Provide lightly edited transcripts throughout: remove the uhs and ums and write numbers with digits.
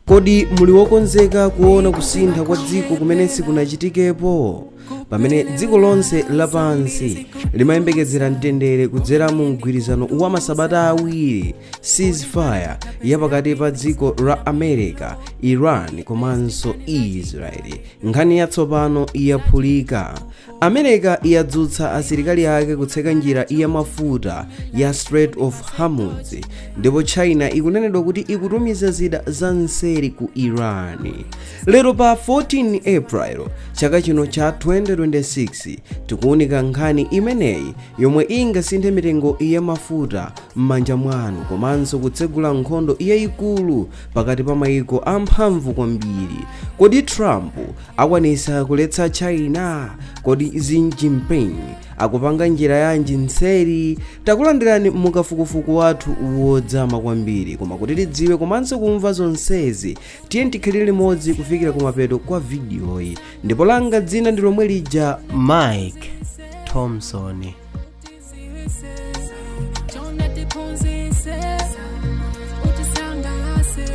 Kodi muli wokonzeka kuona kusintha kwa dziko kumene sikunachitikepo, pamene dziko lonse lapansi limayembekezera mtendere kudzera mu mgwirizano wa masabata 2, ceasefire ya pakati pa dziko la America, Iran komanso Israeli? Nkhani yatsopano yaphulika. America yadzutsa asilikali ake kutseka njira ya mafuta ya Strait of Hormuz, ndipo China ikunenedwa kuti ikutumiza zida za mseri ku Iran. Lero pa 14 April chaka chino cha 2026, tikuunika nkhani imeneyi yomwe ingasinthe mitengo ya mafuta m'manja mwanu komanso kutsegula nkhondo yayikulu pakati pa mayiko amphamvu kwambiri. Kodi Trump akwanisa kuletsa China? Kodi Xi Jinping akupanga njira yanji mseri? Takulandirani mukafukufuku wathu wodzama kwambiri. Koma kuti tidziwe komanso kumva zonsezi, tiye tikhalire limodzi kufikira kumapeto kwa vidiyoyi. Ndipo langa dzina ndi lomwe lija, Mike Thompson. Chonde tiphunzitse, utisangalatse.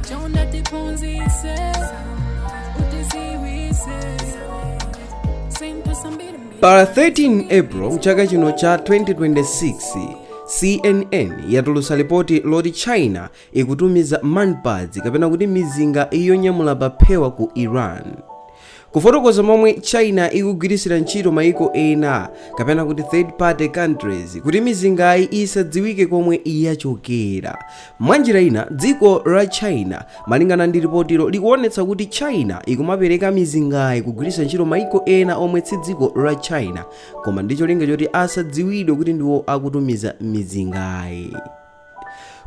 Chonde tiphunzitse, utidziwitse. Pa 13 April mchaka chino cha 2026, CNN yatulutsa ripoti loti China ikutumiza manpads, kapena kuti mizinga yonyamula paphewa, ku Iran. Kufotokoza momwe China ikugwirisira ntchito maiko ena, kapena kuti third party countries, kuti mizingayi isadziwike komwe yachokera. Mwanjira ina, dziko la China, malingana ndi ripotilo, likuonetsa kuti China ikumapereka mizingayi kugwiritsa ntchito maiko ena omwe si dziko la China, koma ndi cholinga choti asadziwidwe kuti ndiwo akutumiza mizingayi,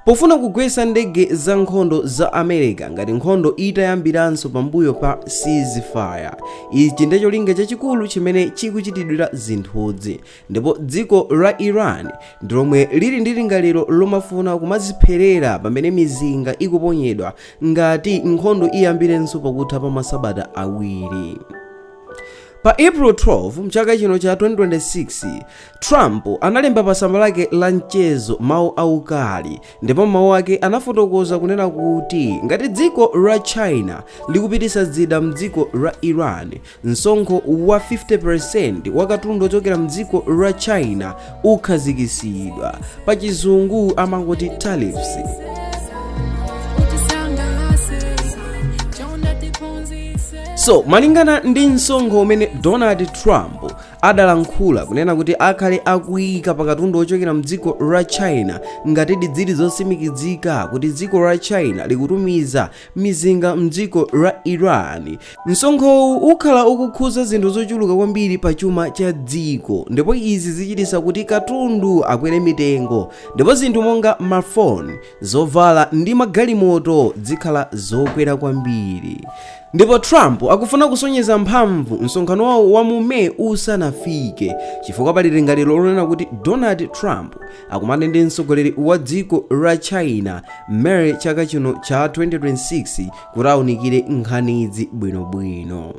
pofuna kugwetsa ndege za nkhondo za America ngati nkhondo itayambiranso pambuyo pa ceasefire. Ichi ndi cholinga chachikulu chimene chikuchitidwira zinthuzi. Ndipo dziko la Iran ndi lomwe lili ndi lingaliro lomafuna kumazipherera pamene mizinga ikuponyedwa ngati nkhondo iyambirenso pakutha pa masabata 2. Pa April 12 mchaka chino cha 2026, Trump analemba pa tsamba lake la mchezo mawu aukali, ndipo mawu ake anafotokoza kunena kuti ngati dziko la China likupitisa zida mdziko la Iran, msonkho wa 50% wa katundu ochokera mdziko la China ukhazikisidwa. Pa Chizungu amangoti tariffs. Utisangalatse. Chonde tiphunzitse. So malingana ndi msonkho umene Donald Trump adalankhula kunena kuti akhale akuyika pakatundu ochokera mdziko la China, ngati zili zotsimikizika kuti dziko la China likutumiza mizinga mdziko la Iran, msonkhowu ukhala ukukhuza zinthu zochuluka kwambiri pa chuma cha dziko, ndipo izi zichitisa kuti katundu akwere mitengo, ndipo zinthu monga mafoni, zovala ndi magalimoto zikhala zokwera kwambiri. Ndipo Trump akufuna kusonyeza mphamvu msonkhano wawo wa mu May usanafike, chifukwa pali lingaliro lonena kuti Donald Trump akumane ndi mtsogoleri wa dziko la China May chaka chino cha 2026 kuti awunikire nkhanizi bwinobwino.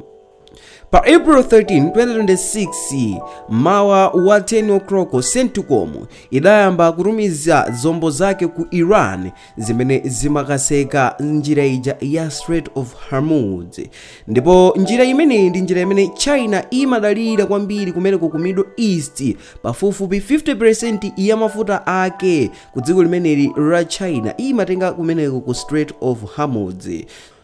Pa April 13 2026, mawa wa 10 o'clock, CENTCOM idayamba kutumiza zombo zake ku Iran zimene zimakatseka njira ija ya Strait of Hormuz. Ndipo njira imeneyi ndi njira imene China imadalira kwambiri kumeneko ku Middle East. Pafupifupi 50% ya mafuta ake ku dziko limeneli la China imatenga kumeneko ku Strait of Hormuz.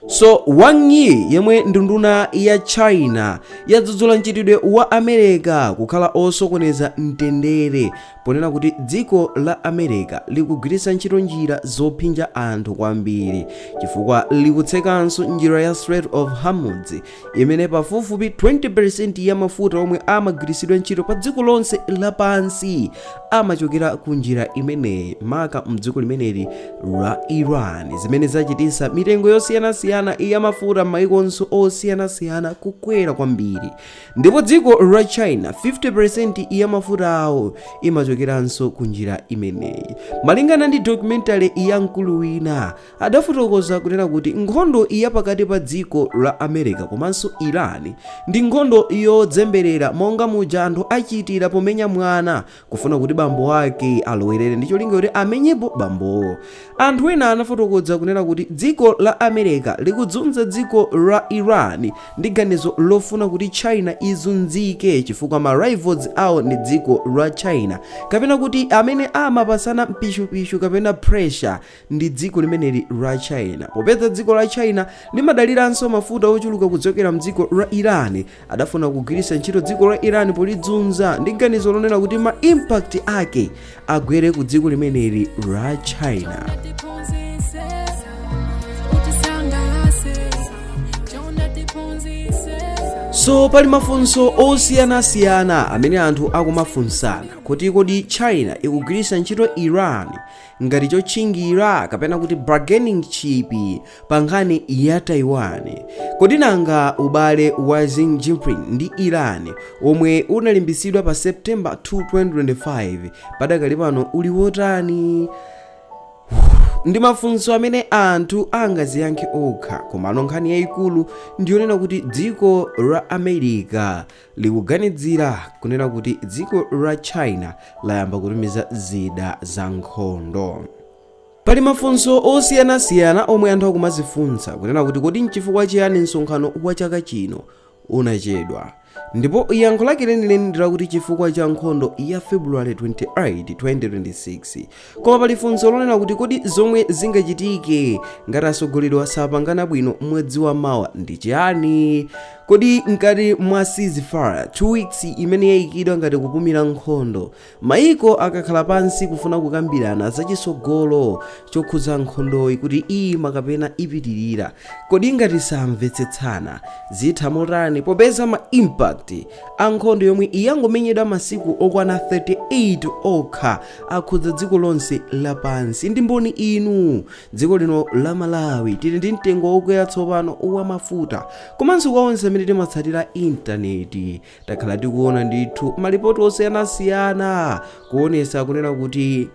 So Wang Yi, yemwe ndi nduna ya China, yadzudzula mchitidwe wa America kukhala osokoneza mtendere, ponena kuti dziko la America likugwiritsa ntchito njira zophinja anthu kwambiri, chifukwa likutsekanso njira ya Strait of Hormuz imene pafupifupi 20% ya mafuta omwe amagwiritsidwa ntchito pa dziko lonse lapansi amachokera ku njira imeneyi, maka mdziko limeneli la Iran, zimene zachititsa mitengo yosiyanasiyana ya mafuta m'mayikonso osiyanasiyana kukwera kwambiri. kwambiri. Ndipo dziko la China, 50% ya mafuta awo imachokeranso ku njira imeneyi. Malingana ndi documentary ya mkulu wina, adafotokoza kunena kuti nkhondo ya pakati pa dziko la America komanso Iran ndi nkhondo yodzemberera, monga muja anthu achitira pomenya mwana kufuna kuti bambo ake alowerere ndi cholinga kuti amenyepo bambowo. Anthu ena anafotokoza kunena kuti dziko la America likudzunza dziko la Iran ndi ganizo lofuna kuti China izunzike, chifukwa ma rivals awo ndi dziko la China, kapena kuti amene amapasana mpishupishu kapena pressure ndi dziko limeneli la China. Popeza dziko la China limadaliranso mafuta ochuluka kuchokera mdziko la Iran, adafuna kugwiritsa ntchito dziko la Iran polidzunza ndi ganizo lonena kuti ma impact ake agwere ku dziko limeneli la China. Chonde utisangalatse, chonde tiphunzitse. So pali mafunso osiyanasiyana amene anthu akumafunsana kuti kodi China ikugwiritsa ntchito Iran ngati chotchingira kapena kuti bargaining chip pa nkhani ya Taiwan? Kodi nanga ubale wa Xi Jinping ndi Iran omwe unalimbisidwa pa September 2, 2025 padakali pano uli wotani? Ndi mafunso amene anthu angaziyankhe okha. Komano nkhani yayikulu ndiyonena kuti dziko la America likuganizira kunena kuti dziko la China layamba kutumiza zida za nkhondo. Pali mafunso osiyanasiyana omwe anthu akumazifunsa kunena kuti kodi nchifukwa chiyani msonkhano wa chaka chino unachedwa? Ndipo yankho lake lenileni ndi lakuti chifukwa cha nkhondo ya February 28, 2026. Koma pali funso lonena kuti kodi zomwe zingachitike ngati atsogoleri sapangana bwino mwezi wa mawa ndi chiyani? Kodi mkati mwa ceasefire 2 weeks imene yayikidwa ngati kupumira nkhondo, maiko akakhala pansi kufuna kukambirana zachisogolo chokhudza nkhondoyi kuti iyima kapena ipitirira, kodi ngati samvetsetsana zitha motani, popeza ma impact a nkhondo yomwe iyangomenyedwa masiku okwana 38 okha akhudza dziko lonse lapansi? Ndi mboni inu, dziko lino la Malawi tili ndi mtengo wokwera tsopano wa mafuta. Komanso kwa onse amene timatsatira intaneti, takhala tikuona ndithu malipoti osiyanasiyana kuonesa kunena kuti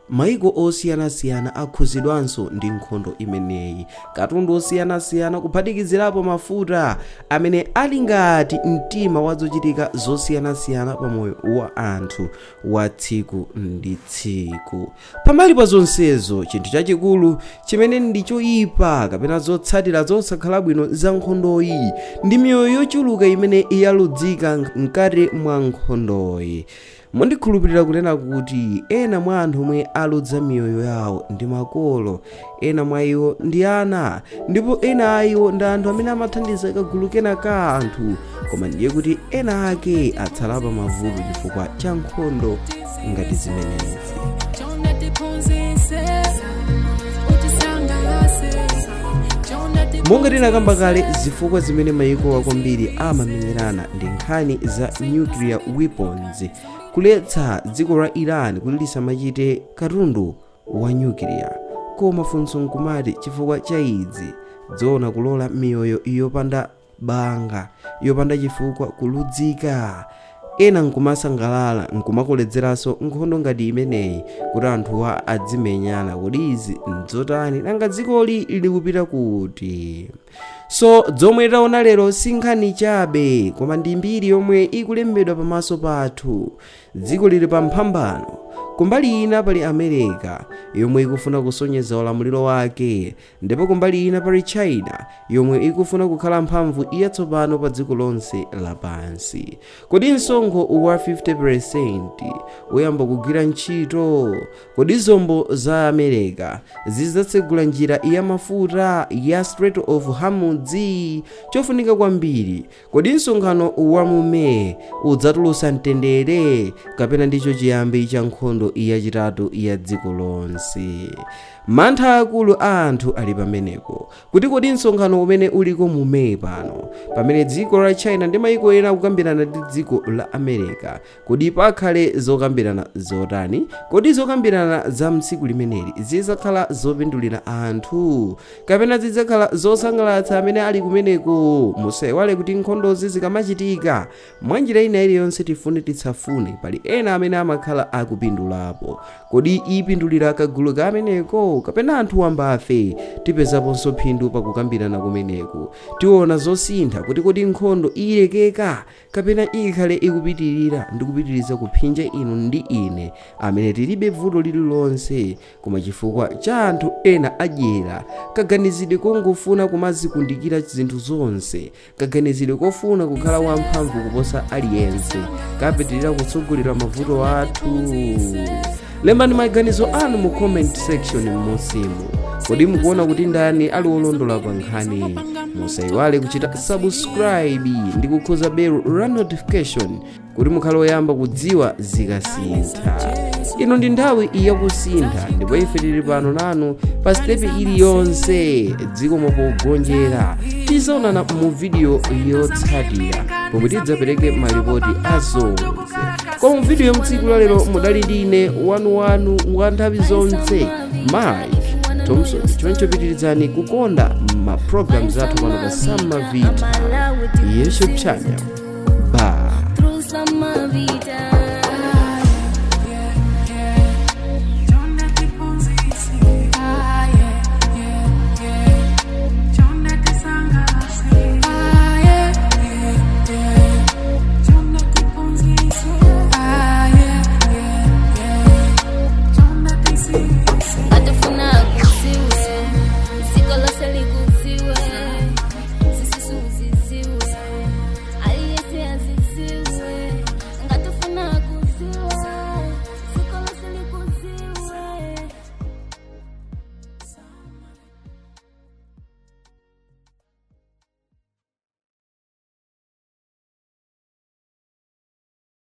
maiko osiyanasiyana akhuzidwanso ndi nkhondo imeneyi. Katundu osiyanasiyana, kuphatikizirapo mafuta amene ali ngati mtima wa zochitika zosiyanasiyana pamoyo wa anthu wa tsiku ndi tsiku. Pambali pa zonsezo, chinthu chachikulu chimene ndi choyipa kapena zotsatira zosakhala bwino za nkhondoyi ndi miyoyo yochuluka imene yaludzika mkati mwa nkhondoyi. Mundikhulupirira kunena kuti ena mwa anthu omwe aludza miyoyo yawo ndi makolo, ena mwa iwo ndi ana, ndipo ena a iwo ndi anthu amene amathandiza kagulu kena ka anthu. Koma ndiye kuti ena ake atsala pa mavuto chifukwa cha nkhondo ngati zimenezi. Chonde tiphunzitse, utisangalatse, chonde. Monga tinakamba kale, zifukwa zimene mayiko kwambiri amamenyerana ndi nkhani za nuclear weapons, kuletsa dziko la Iran kuti lisamachite katundu wa nuclear. Koma funso nkumati, chifukwa cha izi zoona kulola miyoyo yopanda banga, yopanda chifukwa kuludzika, ena nkumasangalala nkumakoledzeranso nkhondo ngati imeneyi kuti anthuwa adzimenyana? Kodi izi nzotani? Nanga dzikoli likupita kuti? So zomwe taona lero si nkhani chabe, koma ndi mbiri yomwe ikulembedwa pamaso pathu. Dziko lili pa mphambano. Kumbali ina pali America yomwe ikufuna kusonyeza ulamuliro wake, ndipo kumbali ina pali China yomwe ikufuna kukhala mphamvu yatsopano pa dziko lonse lapansi. Kodi msonkho wa 50% uyamba kugwira ntchito? Kodi zombo za America zidzatsegula njira ya mafuta ya Strait of Hormuz? Chofunika kwambiri, kodi msonkhano wa mu May udzatulutsa mtendere kapena ndicho chiyambi cha nkhondo? nkhondo yachitatu ya dziko lonse. Mantha akulu a anthu ali pamenepo kuti kodi msonkhano umene uliko mu May pano, pamene dziko la China ndi mayiko ena akukambirana ndi dziko la America, kodi pakhale zokambirana zotani? Kodi zokambirana za mtsiku limeneli zidzakhala zopindulira anthu kapena zidzakhala zosangalatsa amene ali kumeneko? Musaiwale kuti nkhondozi zikamachitika, mwanjira ina iliyonse, tifune tisafune, pali ena amene amakhala akupindulapo. Kodi ipindulira kagulu kameneko kapena anthu wambafe tipezaponso phindu pakukambirana kumeneku? Tiona zosintha kuti kodi nkhondo ilekeka kapena ikhale ikupitirira ndi kupitiriza kuphinja inu ndi ine amene tilibe vuto lililonse, koma chifukwa cha anthu ena adyera, kaganizidwe kongofuna kumazikundikira zinthu zonse, kaganizidwe kofuna kukhala wamphamvu kuposa aliyense, kapitirira kutsogolera mavuto athu. Lembani maganizo anu mu comment section m'munsimu. Kodi mukuona kuti ndani ali wolondola pa nkhani? Musayiwale kuchita subscribe ndi kukhuza bell la notification kuti mukhale oyamba kudziwa zikasintha. Ino ndi nthawi yakusintha, ndipo ife tili pano nanu pa step iliyonse. Dziko pogonjera. Tizaonana mu video yotsatira pomwe tidzapereke malipoti a zonse. Koma mu video ya mtsiku lalero mudali ndi ine, wanuwanu wa nthawi zonse, Mike Thompson. Choncho pitirizani kukonda ma programs athu pano pa Samavita YouTube channel.